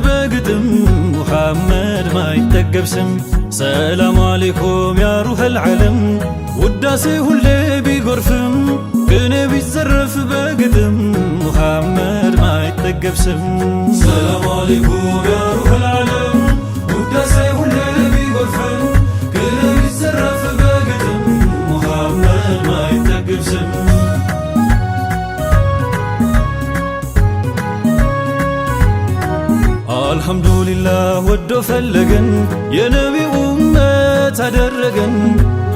በግጥም ሙሐመድ ማይጠገብ ስም። ሰላሙ አሌይኩም ያ ሩሐል ዓለም፣ ውዳሴ ሁሌ ቢጎርፍም፣ ቅኔ ቢዘረፍ በግጥም ሙሐመድ ማይጠገብ ስም። ሰላሙ አሌይኩም ያ ሩሐል ዓለም፣ ውዳሴ ሁሌ ቢጎርፍም፣ ቅኔ ቢዘረፍ በግጥም ሙሐመድ ማይጠገብ ስም። አልሐምዱሊላህ ወዶ ፈለገን፣ የነቢ ኡመት አደረገን፣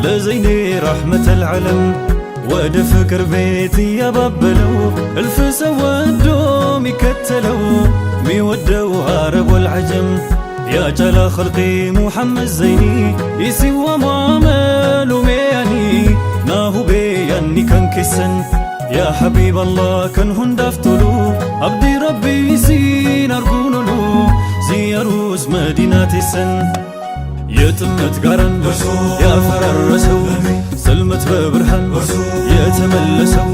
ለዘይኔ ረሕመተል ዓለም ወደ ፍቅር ቤት እያባበለው፣ እልፍ ሰው ወዶ ሚከተለው፣ ሚወደው አረብ ወልዐጀም። ያ ጫላ ኸልቂ ሙሐመድ ዘይኒ ይሲዋ ማመሉ ሜያኒ ናሁቤ ያኒ ከንኬሰን ያ ሐቢብ አላህ ከን ሁንዳፍ ቶሉ፣ አብዲ ረቢ ሲን አርጉኑሉ ዚያሩስ መዲና ቴሰን። የጥመት ጋራን ያፈራረሰው፣ ጽልመት በብርሃን የተመለሰው፣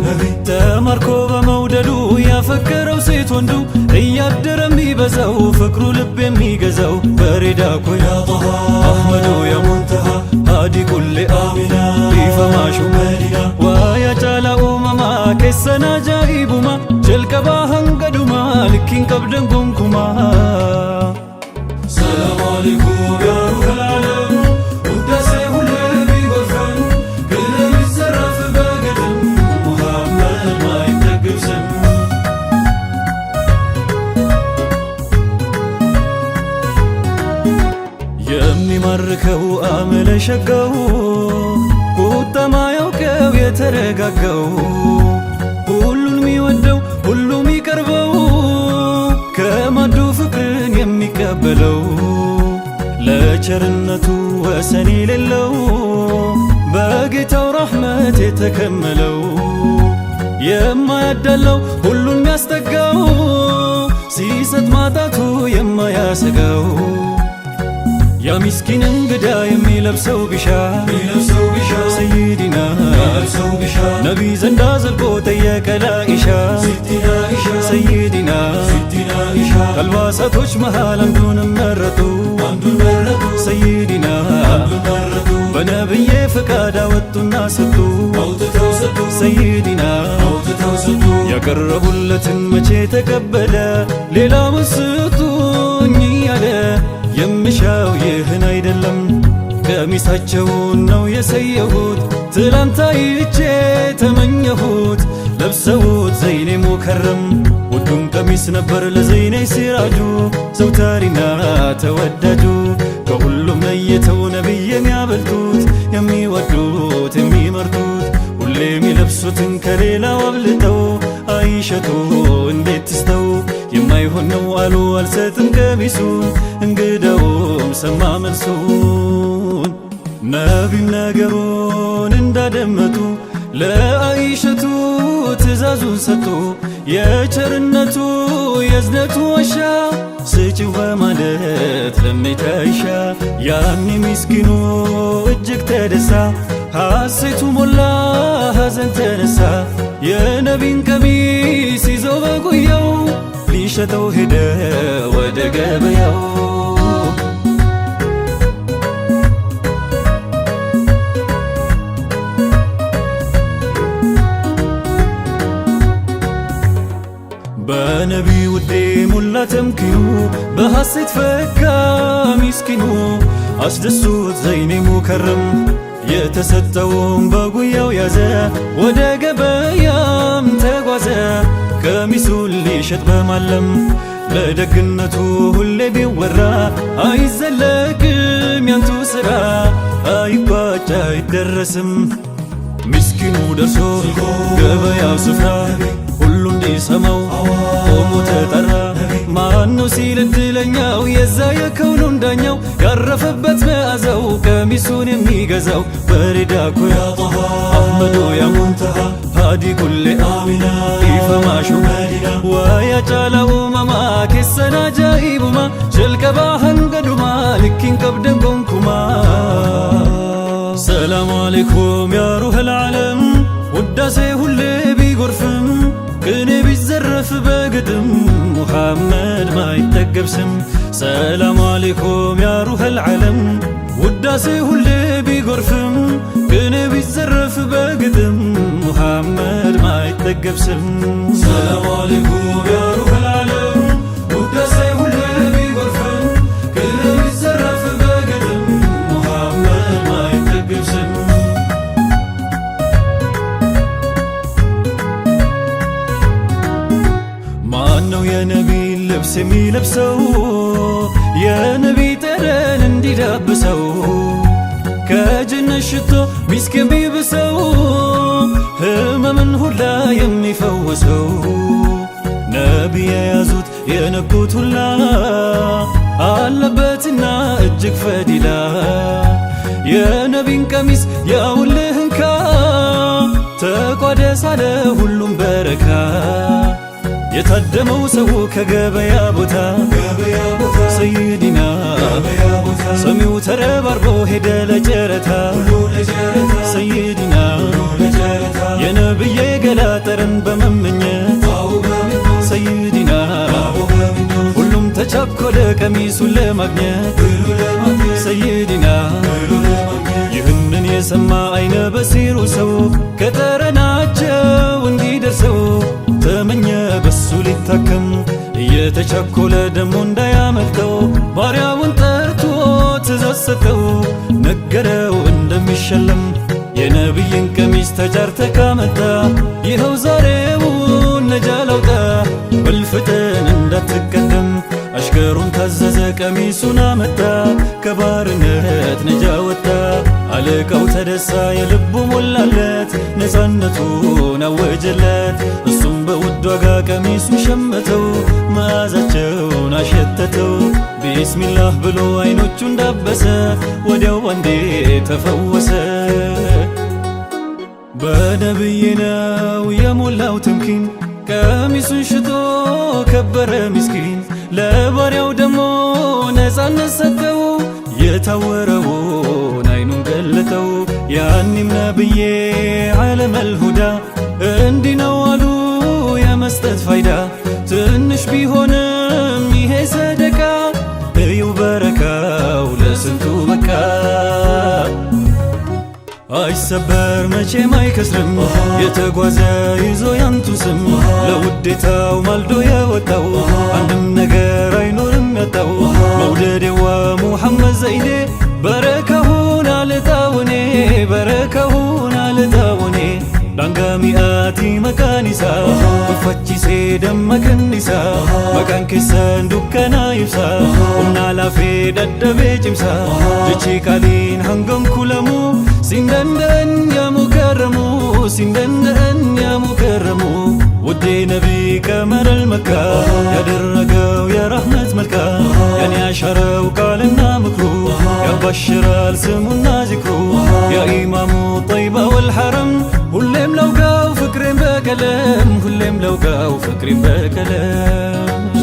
ተማርኮ በመውደዱ ያፈቀረው ሴት ወንዱ፣ እያደረ የሚበዛው ፍቅሩ ልብ የሚገዛው፣ በሬዳ ኮ ያ ጣሃ አሕመዱ ያ ሙንተሃ ሃዲ ኩሊ አሚና ቢፈማሹ መዲና። ዋያ ጫላ uumamaa keessan ajaa'ibumaa, jalqabaa hanga dhumaa likkiin qabdan gonkumaa። ሰላም አለይኩም ያ ሩሐል ዓለም፣ ውዳሴ ሁሌ ቢጎርፍም፣ ቅኔ ቢዘረፍ በግጥም ሙሐመድ ማይጠገብ ስም። የሚማርከው አመለ ሸጋው፣ ቁጣ ማያውቀው የተረጋጋው፣ ሁሉን የሚወደው ሁሉ የሚቀርበው፣ ከማዱ ፍቅርን የሚቀበለው፣ ለቸርነቱ ወሰን የሌለው፣ በጌታው ረሕመት የተከመለው፣ የማያዳላው ሁሉን የሚያስጠጋው፣ ሲሰጥ ማጣቱ የማያሰጋው፣ ያ ሚስኪን እንግዳ የሚለብሰው ቢሻ፣ ሰይዲና ነቢ ዘንዳ ዘልቆ ጠየቀ ላኢሻ፣ ሰይዲና ከአልባሳቶች መሃል አንዱንም መረጡ፣ ሰይዲና በነብዬ ፍቃድ አወጡና ሰጡ፣ ሰይዲና ያቀረቡለትን መቼ ተቀበለ፣ ሌላ ስጡኝ እያለ፣ የምሻው ይህን አይደለም፣ ቀሚሳቸውን ነው የሰየሁት፣ ትላንት አይቼ ተመኘሁት፣ ለብሰውት ዘይኔ ሙከረም ውዱን ቀሚስ ነበር ለዘይኔ ሲራጁ ዘውታሪና ተወዳጁ። ከሁሉም ለይተው ነቢይ የሚያበልጡት፣ የሚወዱት፣ የሚመርጡት፣ ሁሌ የሚለብሱትን ከሌላው አብልጠው፣ አይሸቱ እንዴት ትስተው፣ የማይሆን ነው አሉ፣ አልሰጥም ቀሚሱን። እንግዳውም ሰማ መልሱን። ነቢም ነገሩን እንዳደመጡ ለአይሸቱ ትእዛዙን ሰጡ። የቸርነቱ የእዝነቱ ዋሻ ስጪው በማለት ለሜታ አይሻ። ያኔ ምስኪኑ እጅግ ተደሳ፣ ሐሴቱ ሞላ፣ ሐዘን ተነሳ። የነቢን ቀሚስ ይዞ በጉያው ሊሸጠው ሄደ ወደ ገበያው። በነቢ ውዴ ሞላ ተምኪኑ፣ በሐሴት ፈካ ሚስኪኑ። አስደሱት ዘይኔ ሙከረም፣ የተሰጠውን በጉያው ያዘ፣ ወደ ገበያም ተጓዘ፣ ቀሚሱን ሊሸጥ በማለም። ለደግነቱ ሁሌ ቢወራ አይዘለቅም ያንቱ ሥራ፣ አይቋጭ አይደረስም። ምስኪኑ ደርሶ ገበያው ስፍራ ሁሉ እንዲሰማው ቆሞ ተጠራ። ማነው ሲል እድለኛው የዛ የከውኑን ዳኛው፣ ያረፈበት መዓዛው ቀሚሱን የሚገዛው፣ በሬዳ ኮ ያ ጣሃ አሕመዱ ያ ሙንተሃ ሃዲ ኩሊ አሚና ኢፈማሹ መዲና። ዋያ ጫላ uumamaa keessan ajaa'ibumaa, jalqabaa hanga dhumaa likkiin qabdan gonkumaa። ሰላሙ አለይኩም ያ ሩሐል ዓለም፣ ውዳሴ ሁሌ ቢጎርፍም፣ ቅኔ ቢዘረፍ በግጥም። ሙሐመድ ማይጠገብ ስም። ሰላሙ አለይኩም ያ ሩሐል ዓለም፣ ውዳሴ ሁሌ ቢጎርፍም፣ ቅኔ ቢዘረፍ በግጥም፣ ሙሐመድ ማይጠገብ ስም። ሰላሙ አለይኩም ያ ሩሐል ዓለም፣ ውዳሴ ሁሌ ቢጎርፍም፣ ቅኔ ቢዘረፍ በግጥም፣ ሙሐመድ ማይጠገብ ስም። ማነው የነቢን ልብስ የሚለብሰው፣ የነቢ ጠረን እንዲዳብሰው፣ ከጀነት ሽቶ ሚስክ የሚብሰው፣ ህመምን ሁላ የሚፈውሰው? ነቢ የያዙት የነኩት ሁላ አለበትና እጅግ ፈዲላ። የነቢን ቀሚስ ያውልህንካ፣ ተቋደሳለ ሁሉም በረካ። የታደመው ሰው ከገበያ ቦታ፣ ሰይዲና ሰሚው ተረባርቦ ሄደ ለጨረታ፣ ሰይዲና የነብዬ ገላ ጠረን በመመኘት፣ ሰይዲና ሁሉም ተቻኮለ ቀሚሱን ለማግኘት፣ ሰይዲና ይህንን የሰማ አይነ በሲሩ ሰው ከጠረናቸው እንዲደርሰው ተመኘ በሱ ሊታከም። እየተቻኮለ ደሞ እንዳያመልጠው ባሪያውን ጠርቶ ትእዛዝ ሰጠው፣ ነገረው እንደሚሸለም። የነቢይን ቀሚስ ተጫርተ ካመጣ ይኸው ዛሬውን ነጃ ላውጣ፣ በልፍጥን እንዳትቀደም። አሽከሩን ታዘዘ፣ ቀሚሱን አመጣ፣ ከባርነት ነጃ ወጣ። አለቃው ተደሳ፣ የልቡ ሞላለት፣ ነፃነቱን አወጀለት። እሱም በውድ ዋጋ ቀሚሱን ሸመተው፣ መዓዛቸውን አሸተተው። ቢስሚላህ ብሎ አይኖቹን ዳበሰ፣ ወዲያው ባንዴ ተፈወሰ። በነብዬ ነው የሞላው ትምኪን፣ ቀሚሱን ሽጦ ከበረ ምስኪን። ለባሪያው ደሞ ነፃነት ሰጠው፣ የታወረውን አይኑን ገለጠው። ያኒም ነብዬ ዓለመል ሁዳ እንዲህ ነው አሉ የመስጠት ፋይዳ። ትንሽ ቢሆንም ይሄ ሰደቃ፣ እዩ በረካው ለስንቱ በቃ። አይሰበር መቼም አይከስርም፣ የተጓዘ ይዞ ያንቱ ስም፣ ለውዴታው ማልዶ የወጣው አንድም ነገር አይኖርም ያጣው። መውደዴዋ ሙሐመድ ዘይዴ፣ በረካሁን አልጣውኔ፣ በረካሁን አልጣውኔ። ዳንጋሚአቲ መካኒሳ tuffachisee damma kennisa፣ maqaan keessan dukkana ibsa፣ humna lafee dadhabee cimsa። Jechi qaaliin hangam kulamu sin danda'an yaa mukarramu, sin danda'an yaa mukarramu። ውዴ ነቢ ቀመረል መካ ያደረገው የራህመት መልካ፣ ያን ያሻረው ቃልና ምክሩ፣ ያባሽራል ስሙና ዚክሩ። ያ ኢማሙ ጠይባ ወልሐረም፣ ሁሌም ለውጋው ፍቅሬን በቀለም፣ ሁሌም ለውጋው ፍቅሬን በቀለም።